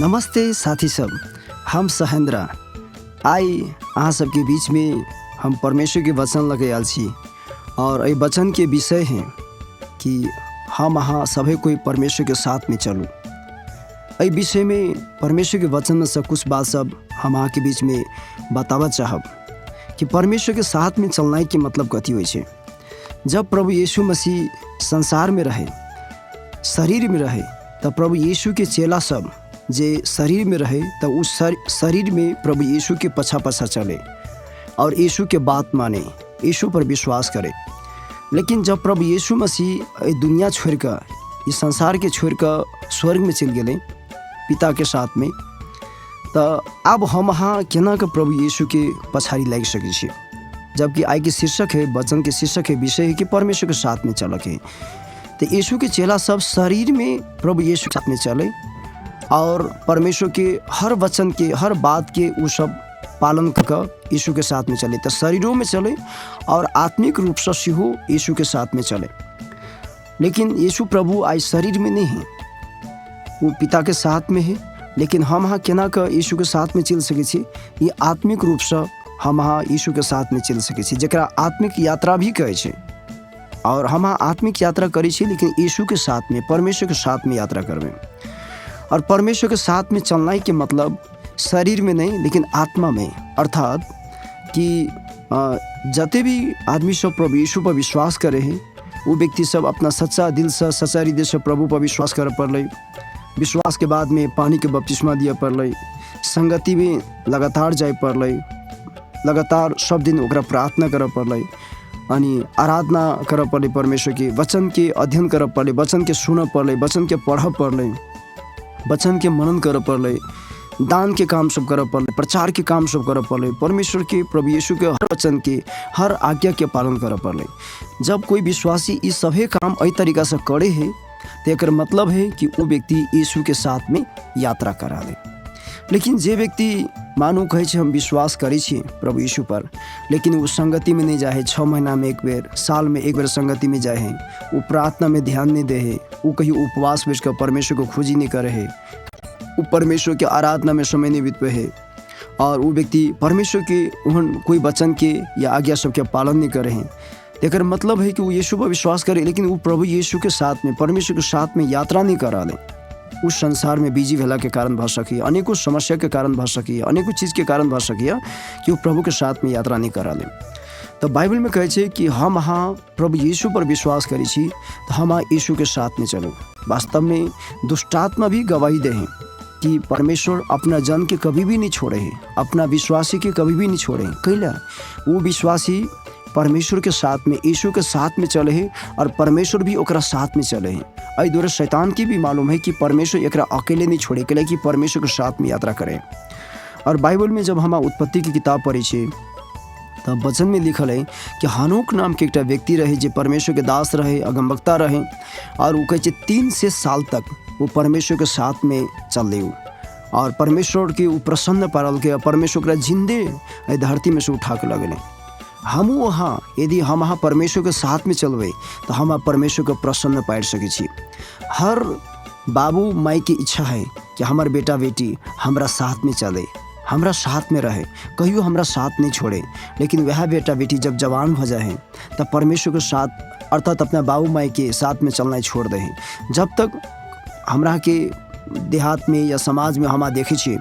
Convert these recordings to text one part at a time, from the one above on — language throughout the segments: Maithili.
नमस्ते साथी सब, हम सहेन्द्र। आइ अहाँ सबके बीचमे हम परमेश्वरके वचन लऽ के आयल छी और एहि वचनके विषय है कि हम अहाँ सभे कोइ परमेश्वरके साथमे चलू। एहि विषयमे परमेश्वरके वचनमे सँ कुछ बात सब हम अहाँके बीचमे बताबऽ चाहब कि परमेश्वरके साथमे चलनाइके मतलब कथी होइ छै। जब प्रभु यीशु मसीह संसारमे रहे, शरीरमे रहे, तऽ प्रभु यीशुके चेला सब जे शरीरमे रहे तऽ ओ शरीरमे प्रभु यीशुके पछा पछा चले और यीशुके बात माने, यीशु पर विश्वास करे। लेकिन जब प्रभु यीशु मसीह एहि दुनिया छोड़ि कऽ, ई संसारके छोड़ि कऽ स्वर्गमे चलि गेलै पिताके साथमे, तऽ आब हम अहाँ केना कऽ प्रभु यीशुके पछाड़ी लागि सकै छी? जबकि आइके शीर्षक है, वचनके शीर्षक है, विषय है कि परमेश्वरके साथमे चलऽके। तऽ यीशुके चेला सब शरीरमे प्रभु यीशु साथमे चले और परमेश्वरके हर वचनके हर बातके ओ सब पालन कऽ कऽ यीशुके साथमे चले। तऽ शरीरोमे चले और आत्मिक रूपसँ सेहो यीशुके साथमे चले। लेकिन यीशु प्रभु आइ शरीरमे नहि है, ओ पिताके साथमे है। लेकिन हम अहाँ केना कऽ यीशुके साथमे चलि सकै छी? ई आत्मिक रूपसँ हम अहाँ यीशुके साथमे चलि सकै छी, जकरा आत्मिक यात्रा भी कहै छै। और हम अहाँ आत्मिक यात्रा करै छी, लेकिन यीशुके साथमे, परमेश्वरके साथमे यात्रा करबै। और परमेश्वरके साथमे चलनाइके मतलब शरीरमे नहि, लेकिन आत्मामे। अर्थात कि जते भी आदमी सब प्रभु यीशु पर विश्वास करे है, ओ व्यक्ति सब अपना सच्चा दिलसँ, सच्चा हृदयसँ प्रभु पर विश्वास करऽ पड़लै। विश्वासके बादमे पानीके बपतिस्मा दिअ पड़लै, संगतिमे लगातार जाय पड़लै, लगातार सब दिन ओकरा प्रार्थना करऽ पड़लै अनि आराधना करऽ पड़लै, परमेश्वरके वचनके अध्ययन करऽ पड़लै, वचनके सुनऽ पड़लै, वचनके पढ़ऽ पड़लै, वचनके मनन करऽ पड़लै, दानके काम सब करऽ पड़लै, प्रचारके काम सब करऽ पड़लै, परमेश्वरके प्रभु यीशुके हर वचनके हर आज्ञाके पालन करऽ पड़लै। जब कोइ विश्वासी ई सभे काम एहि तरीकासँ करे है, तऽ एकर मतलब है कि ओ व्यक्ति यीशुके साथमे यात्रा करा ले। लेकिन जे व्यक्ति मानू कहै छै हम विश्वास करै छी प्रभु यीशु पर, लेकिन ओ संगतिमे नहि जाइ है, 6 महीनामे एक बेर, सालमे एक बेर संगतिमे जाइ है, ओ प्रार्थनामे ध्यान नहि दै है, ओ कहियो उपवास बैठ कऽ परमेश्वरके खोजी नहि करै है, ओ परमेश्वरके आराधनामे समय नहि बितबै है, और ओ व्यक्ति परमेश्वरके ओहन कोइ वचनके या आज्ञा सबके पालन नहि करै है, एकर मतलब है कि ओ यीशु पर विश्वास करे, लेकिन ओ प्रभु यीशुके साथमे, परमेश्वरके साथमे यात्रा नहि करा ले। ओ संसारमे बिजी भेलाके कारण भऽ सकैए, अनेको समस्याके कारण भऽ सकैए, अनेको चीजके कारण भऽ सकैए कि ओ प्रभुके साथमे यात्रा नहि करा ले। तऽ बाइबलमे कहै छै कि हम अहाँ प्रभु यीशु पर विश्वास करै छी तऽ हम अहाँ यीशुके साथमे चलू। वास्तवमे दुष्टात्मा भी गवाही दे हैं कि परमेश्वर अपना जन के कभी भी नहीं छोड़े है, अपना विश्वासी के कभी भी नहीं छोड़े है। कैला वो विश्वासी परमेश्वर के साथ में, यीशु के साथ में चले है और परमेश्वर भी ओकरा साथ में चले है। एहि दुआरे शैतान के भी मालूम है कि परमेश्वर एकरा अकेले नहीं छोड़े, कैला कि परमेश्वर के साथ में यात्रा करे। और बाइबल में जब हम उत्पत्ति की किताब पढ़ै छी तऽ वचनमे लिखल है कि हनोक नामके एकटा व्यक्ति रहै जे परमेश्वरके दास रहै, अगमवक्ता रहै, और ओ कहै छै 300 साल तक ओ परमेश्वरके साथमे चललै ओ, और परमेश्वरके ओ प्रसन्न पारलकै और परमेश्वर ओकरा जिन्दे एहि धरतीमे से उठा कऽ लऽ गेलै। हमहूँ अहाँ यदि हम अहाँ परमेश्वरके साथमे चलबै तऽ हम अहाँ परमेश्वरके प्रसन्न पारि सकै छी। हर बाबू मायके इच्छा है कि हमर बेटा बेटी हमरा साथमे चलै, हमरा साथमे रहै, कहियो हमरा साथ नहि छोड़े। लेकिन वएह बेटा बेटी जब जवान भऽ जाइ है तऽ परमेश्वरके साथ, अर्थात अपना बाबू मायके साथमे चलनाइ छोड़ दै है। जब तक हमराके देहातमे या समाजमे हम देखै छियै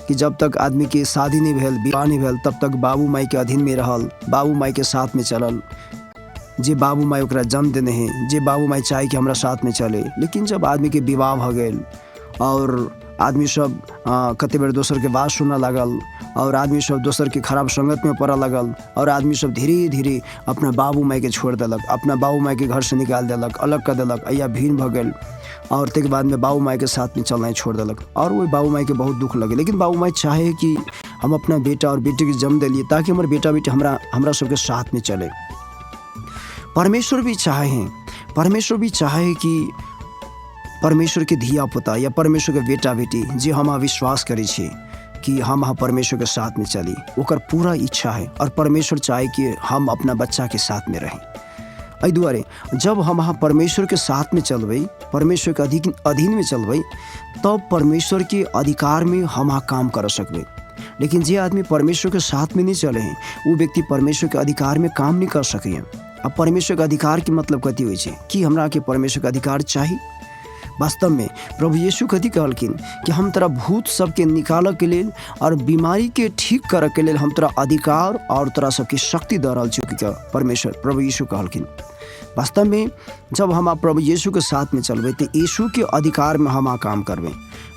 कि जब तक आदमीके शादी नहि भेल, विवाह नहि भेल, तब तक बाबू मायके अधीनमे रहल, बाबू मायके साथमे चलल, जे बाबू माय ओकरा जन्म देने है, जे बाबू माय चाहे कि हमरा साथमे चले। लेकिन जब आदमीके विवाह भऽ गेल और आदमी सब कते बेर दोसरके बात सुनऽ लागल और आदमी सब दोसरके खराब संगतमे पड़ऽ लागल और आदमी सब धीरे धीरे अपना बाबू मायके छोड़ि देलक, अपना बाबू मायके घरसँ निकालि देलक, अलग कऽ देलक, या भिन्न भऽ गेल और ताहिके बादमे बाबू मायके साथमे चलनाइ छोड़ि देलक और ओहि बाबू मायके बहुत दुःख लगै। लेकिन बाबू माय चाहै है कि हम अपना बेटा और बेटीके जन्म देलियै ताकि हमर बेटा बेटी हमरा हमरा सबके साथमे चले। परमेश्वर भी चाहे हैं, परमेश्वर भी चाहे है कि परमेश्वरके धिया पुता या परमेश्वरके बेटा बेटी जे हम अहाँ विश्वास करै छी कि हम अहाँ परमेश्वरके साथमे चली, ओकर पूरा इच्छा है और परमेश्वर चाहे कि हम अपना बच्चाके साथमे रही। एहि दुआरे जब हम अहाँ परमेश्वरके साथमे चलबै, परमेश्वरके अधीनमे चलबै, तब परमेश्वरके अधिकारमे हम अहाँ काम कर सकबै। लेकिन जे आदमी परमेश्वरके साथमे नहि चलै है ओ व्यक्ति परमेश्वरके अधिकारमे काम नहि कर सकैए। अब परमेश्वरके अधिकारके मतलब कथी होइ छै? कि हमराके परमेश्वरके अधिकार चाही? वास्तवमे प्रभु यीशु कथी कहलखिन कि हम तोरा भूत सबके निकालऽके लेल और बीमारीके ठीक करऽके लेल हम तोरा अधिकार और तोरा सबके शक्ति दऽ रहल छियौ कि परमेश्वर प्रभु यीशु कहलखिन। वास्तवमे जब हम प्रभु यीशुके साथमे चलबै तऽ यीशुके अधिकारमे हम अहाँ काम करबै।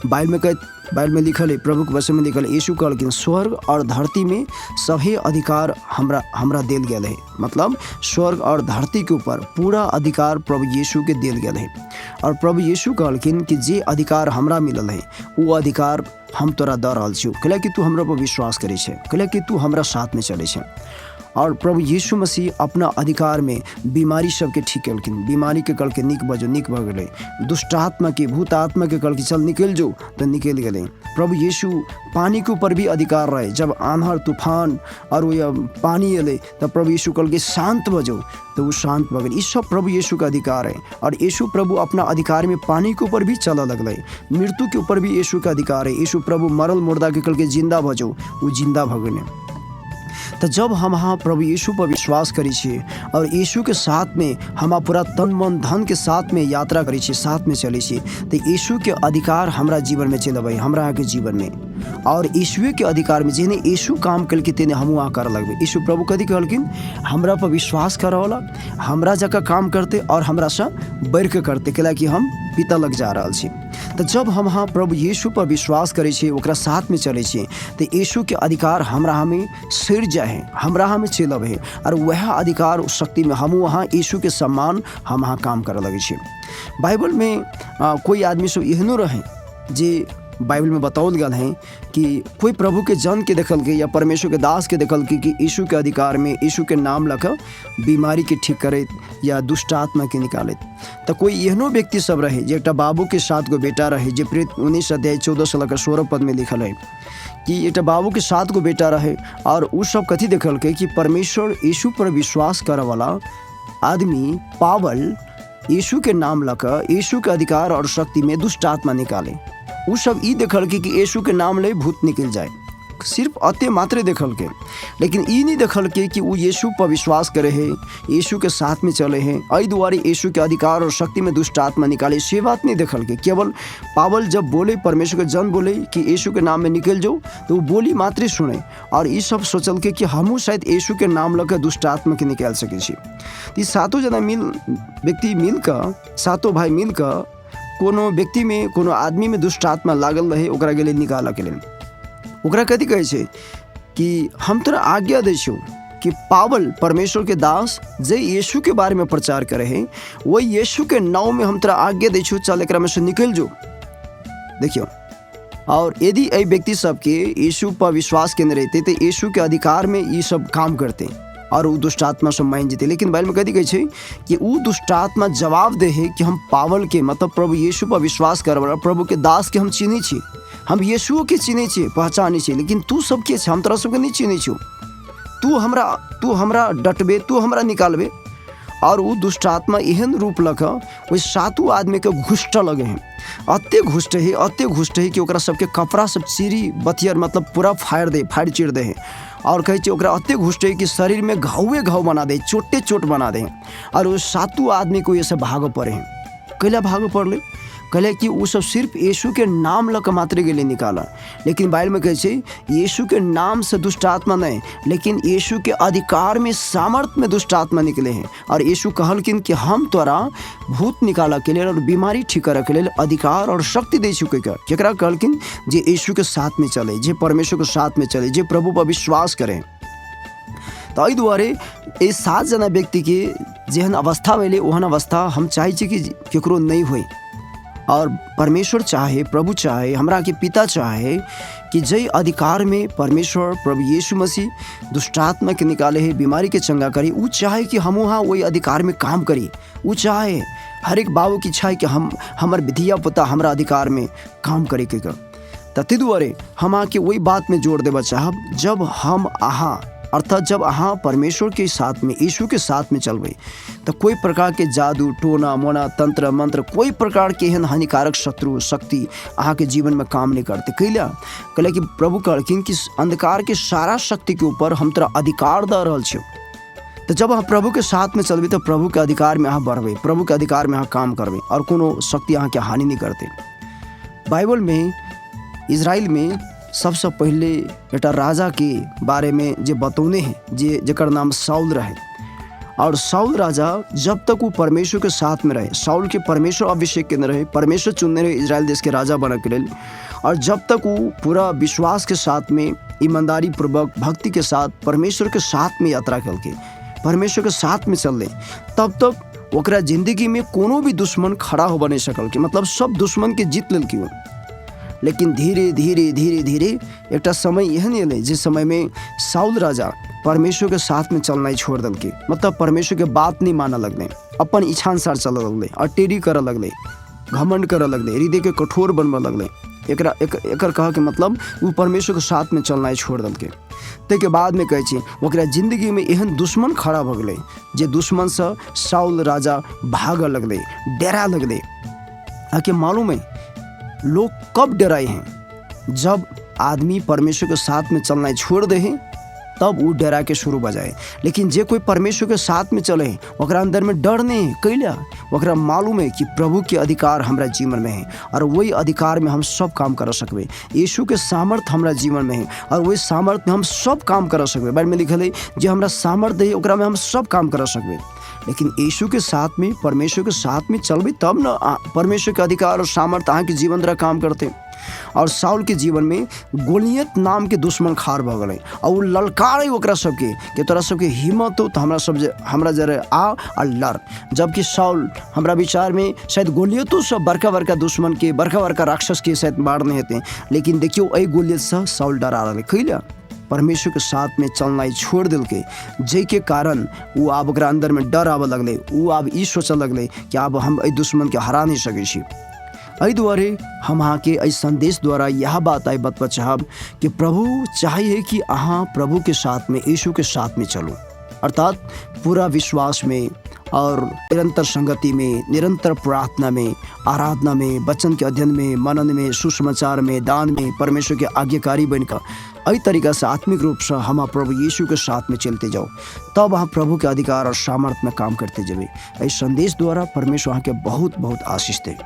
बाइबलमे लिखल है, प्रभुके वचनमे लिखल है, यीशु कहलखिन स्वर्ग और धरतीमे सभी अधिकार हमरा हमरा देल गेल है। मतलब स्वर्ग और धरतीके ऊपर पूरा अधिकार प्रभु यीशुके देल गेल है। और प्रभु यीशु कहलखिन कि जे अधिकार हमरा मिलल है ओ अधिकार हम तोरा दऽ रहल छियौ, कैलाकि तू हमरा पर विश्वास करै छै, कैलाकि तू हमरा साथमे चलै छै। और प्रभु यीशु मसीह अपना अधिकारमे बीमारी सबके ठीक केलखिन। बीमारीके कहलखिन नीक भऽ जो, नीक भऽ गेलै। दुष्ट आत्माके, भूत आत्माके कहलखिन चल निकलि जो, तऽ निकलि गेलै। प्रभु यीशु पानीके ऊपर भी अधिकार रहै। जब आन्हर तूफान और ओ पानी एलै तऽ प्रभु यीशु कहलकै शान्त भऽ जो, तऽ ओ शान्त भऽ गेलै। ई सब प्रभु यीशुके अधिकार है। और यीशु प्रभु अपना अधिकारमे पानीके ऊपर भी चलऽ लगलै। मृत्युके ऊपर भी यीशुके अधिकार है। यीशु प्रभु मरल मुर्दाके कहलकै जिन्दा भऽ जो, ओ जिन्दा भऽ गेलै। तऽ जब हम अहाँ प्रभु यीशु पर विश्वास करै छियै और यीशुके साथमे हम पूरा तन मन धनके साथमे यात्रा करै छियै, साथमे चलै छियै, तऽ यीशुके अधिकार हमरा जीवनमे चलि अबै, हमरा अहाँके जीवनमे। और यीशुएके अधिकारमे जेहने यीशु काम केलकै तेहने हमहूँ अहाँ करऽ लगबै। यीशु प्रभु कथी कहलखिन? हमरा पर विश्वास करऽवला हमरा जकाँ काम करतै और हमरासँ बढ़िकऽ करतै, कैलाकि हम पिता लग जा रहल छी। तऽ जब हम अहाँ प्रभु यीशु पर विश्वास करै छियै, ओकरा साथमे चलै छियै, तऽ यीशुके अधिकार हमरा हमें सरि जाइ है, हमरा हमें चलि अबै है। और वएह अधिकार शक्तिमे हमहूँ अहाँ यीशुके सम्मान हम अहाँ काम करऽ लगै छियै। बाइबलमे कोइ आदमी सब एहनो रहै जे बाइबलमे बताओल गेल है कि कोइ प्रभुके जनके देखलकै या परमेश्वरके दासके देखलकै कि यीशुके अधिकारमे यीशुके नाम लऽ कऽ बीमारीके ठीक करैत या दुष्ट आत्माके निकालैत। तऽ कोइ एहनो व्यक्ति सब रहै जे एकटा बाबूके 7 गो बेटा रहै, जे प्रेरित 19 अध्याय 14 से लऽ कऽ 16 पदमे लिखल है कि एकटा बाबूके 7 गो बेटा रहै और ओ सब कथी देखलकै कि परमेश्वर यीशु पर विश्वास करऽवला आदमी पावल यीशुके नाम लऽ कऽ यीशुके अधिकार और शक्तिमे दुष्ट आत्मा निकाले। ओ सब ई देखलकै कि यीशुके नाम ले भूत निकलि जाय, सिर्फ अते मात्रे देखलकै, लेकिन ई नहि देखलकै कि ओ यीशु पर विश्वास करे है, यीशुके साथमे चले है, एहि दुआरे यीशुके अधिकार और शक्तिमे दुष्ट आत्मा निकाले, से बात नहि देखलकै। केवल पावल जब बोले, परमेश्वरके जन बोले कि यीशुके नाममे निकलि जाओ, तऽ ओ बोली मात्रे सुने और ई सब सोचलकै कि हमहूँ शायद यीशुके नाम लऽ कऽ दुष्ट आत्माके निकालि सकै छी। ई सातो जना मिल व्यक्ति मिल कऽ, सातो भाय मिल कऽ कोनो व्यक्तिमे, कोनो आदमीमे दुष्ट आत्मा लागल रहै, ओकरा गेलै निकालऽके लेल। ओकरा कथी कहै छै कि हम तोरा आज्ञा दै छियौ कि पावल परमेश्वरके दास जे यीशुके बारेमे प्रचार करै है, वही यीशुके नाममे हम तोरा आज्ञा दै छियौ, चल एकरामे से निकलि जो। देखियौ, और यदि एहि व्यक्ति सबके यीशु पर विश्वास केने रहितै तऽ यीशुके अधिकारमे ई सब काम करतै और ओ दुष्ट आत्मा सब मानि जेतै। लेकिन बाइबलमे कथी कहै छै कि ओ दुष्ट आत्मा जवाब दे है कि हम पावलके मतलब प्रभु यीशु पर विश्वास करऽवला प्रभुके दासके हम चिन्है छी, हम यीशुओके चिन्है छी, पहचानै छी, लेकिन तू सब के छै? हम तोरा सबके नहि चिन्है छियौ, तू हमरा डटबे, तू हमरा निकालबे। और ओ दुष्ट आत्मा एहन रूप लऽ कऽ ओहि सातो आदमीके घुसटऽ लगै है, अते घुसटै है, अते घुसटै है कि ओकरा सबके कपड़ा सब चीरी बतियर मतलब पूरा फाड़ि दे, फाड़ि चीर दे है। और कहै छै ओकरा अते घुसटै है कि शरीरमे घावे घाव बना दे, चोटे चोट बना दे। और ओ सातो आदमीके ओहिसँ भागऽ पड़ै है। कैला भागऽ पड़लै? कहले कि ओ सब सिर्फ यीशुके नाम लऽ कऽ मात्रे गेलै निकालऽ, लेकिन बाइबलमे कहै छै यीशुके नामसँ दुष्ट आत्मा नहि, लेकिन यीशुके अधिकारमे सामर्थ्यमे दुष्ट आत्मा निकले हैं। और यीशु कहलखिन कि हम तोरा भूत निकालऽके लेल और बीमारी ठीक करऽके लेल अधिकार और शक्ति दै छियौ। केकरा कहलखिन? जे यीशुके साथमे चलै, जे परमेश्वरके साथमे चलै, जे प्रभु पर विश्वास करै। तऽ एहि दुआरे एहि 7 जना व्यक्तिके जेहन अवस्था भेलै ओहन अवस्था हम चाहै छी कि केकरो नहि होइ। और परमेश्वर चाहे, प्रभु चाहे, हमराके पिता चाहे कि जाहि अधिकारमे परमेश्वर प्रभु यीशु मसीह दुष्ट आत्माके निकाले है, बीमारीके चंगा करी, उ चाहे कि हम वहाँ ओहि अधिकारमे काम करी। उ चाहे, हरेक बाबूके इच्छा है कि हम हमर धिया पुता हमरा अधिकारमे काम करे के। तऽ ताहि दुआरे हम अहाँके ओहि बातमे जोड़ देबऽ चाहब, जब हम अहाँ अर्थात जब अहाँ परमेश्वरके साथमे, यीशुके साथमे चलबै तऽ कोइ प्रकारके जादू टोना मोना तंत्र मंत्र कोइ प्रकारके एहन हानिकारक शत्रु शक्ति अहाँके जीवनमे काम नहि करतै। कैला कैला कि प्रभु कहलखिन कि अंधकारके सारा शक्तिके ऊपर हम तोरा अधिकार दऽ रहल छियौ। तऽ जब अहाँ प्रभुके साथमे चलबै तऽ प्रभुके अधिकारमे अहाँ बढ़बै, प्रभुके अधिकारमे अहाँ काम करबै आओर कोनो शक्ति अहाँके हानि नहि करतै। बाइबलमे इजराइलमे सबसँ पहिले एकटा राजाके बारेमे जे बतौने है, जे जकर नाम साउल रहे। और साउल राजा जब तक वो परमेश्वर के साथ में रहे, साउल के परमेश्वर अभिषेक केने रहे, परमेश्वर चुनने रहे इजराइल देश के राजा बनऽ के लेल, और जब तक वो पूरा विश्वास के साथ में ईमानदारी पूर्वक भक्ति के साथ परमेश्वर के साथ में यात्रा केलकै, परमेश्वर के साथ में चललै, तब तक ओकरा जिंदगी में कोनो भी दुश्मन खड़ा होबऽ नहि सकलकै। मतलब सब दुश्मन के जीत लेलकै ओ। लेकिन धीरे धीरे धीरे धीरे एकटा समय एहन एलै जे समयमे साउल राजा परमेश्वरके साथमे चलनाइ छोड़ि देलकै। मतलब परमेश्वरके बात नहि मानऽ लगलै, अपन इच्छानुसार चलऽ लगलै, अटेरी करऽ लगलै, घमण्ड करऽ लगलै, हृदयके कठोर बनबऽ लगलै। एकरा एकर कहऽके मतलब ओ परमेश्वरके साथमे चलनाइ छोड़ि देलकै। ताहिके बादमे कहै छै ओकरा जिन्दगीमे एहन दुश्मन खड़ा भऽ गेलै जे दुश्मनसँ साउल राजा भागऽ लगलै, डरा लगलै। अहाँके मालूम है लोग कब डराए हैं? जब आदमी परमेश्वर के साथ में चलना छोड़ दे है तब वो डरा के शुरू भऽ जाए। लेकिन जे कोई परमेश्वर के साथ में चले है ओकरा अंदर में डर नहीं है। कैला? ओकरा मालूम है कि प्रभु के अधिकार हमरा जीवन में है और वही अधिकार में हम सब काम कर सकबै। यीशु के सामर्थ हमरा जीवन में है और वही सामर्थ में हम सब काम कर सकबै। बाइबल में लिखल है जे हमरा सामर्थ है ओकरा में हम सब काम कर सकबै। लेकिन यीशु के साथ में, परमेश्वर के साथ में चलबै तब न परमेश्वर के अधिकार और सामर्थ अहाँके जीवन द्वारा काम करतै। और साउल के जीवन में गोलियत नाम के दुश्मन खाड़ भऽ गेलै और ओ ललकारै ओकरा सबके कि तोरा सबके हिम्मत हो तऽ हमरा सब जे हमरा जरे आ आ लड़। जबकि साउल हमरा विचार में शायद गोलियतो सब बड़का बड़का दुश्मन के, बड़का बड़का राक्षस के शायद मारने हेतै, लेकिन देखियौ एहि गोलियतसँ साउल डरा रहलै। कैला? परमेश्वरके साथमे चलनाइ छोड़ि देलकै, जाहिके कारण ओ आब ओकरा अन्दरमे डर आबऽ लगलै। ओ आब ई सोचऽ लगलै कि आब हम एहि दुश्मनके हरा नहि सकै छी। एहि दुआरे हम अहाँके एहि सन्देश द्वारा इएह बात आइ बतबऽ चाहब कि प्रभु चाहै है कि अहाँ प्रभुके साथमे, यीशुके साथमे चलू, अर्थात पूरा विश्वासमे और निरंतर संगति में, निरंतर प्रार्थना में, आराधना में, वचन के अध्ययन में, मनन में, सुसमाचार में, दान में, परमेश्वर के आज्ञाकारी बनकर एहि तरीकासँ आत्मिक रूपसँ हम प्रभु यीशुके साथमे चलते जाउ, तब अहाँ प्रभुके अधिकार और सामर्थ्यमे काम करते जेबै। एहि सन्देश द्वारा परमेश्वर अहाँके बहुत बहुत आशीष दे।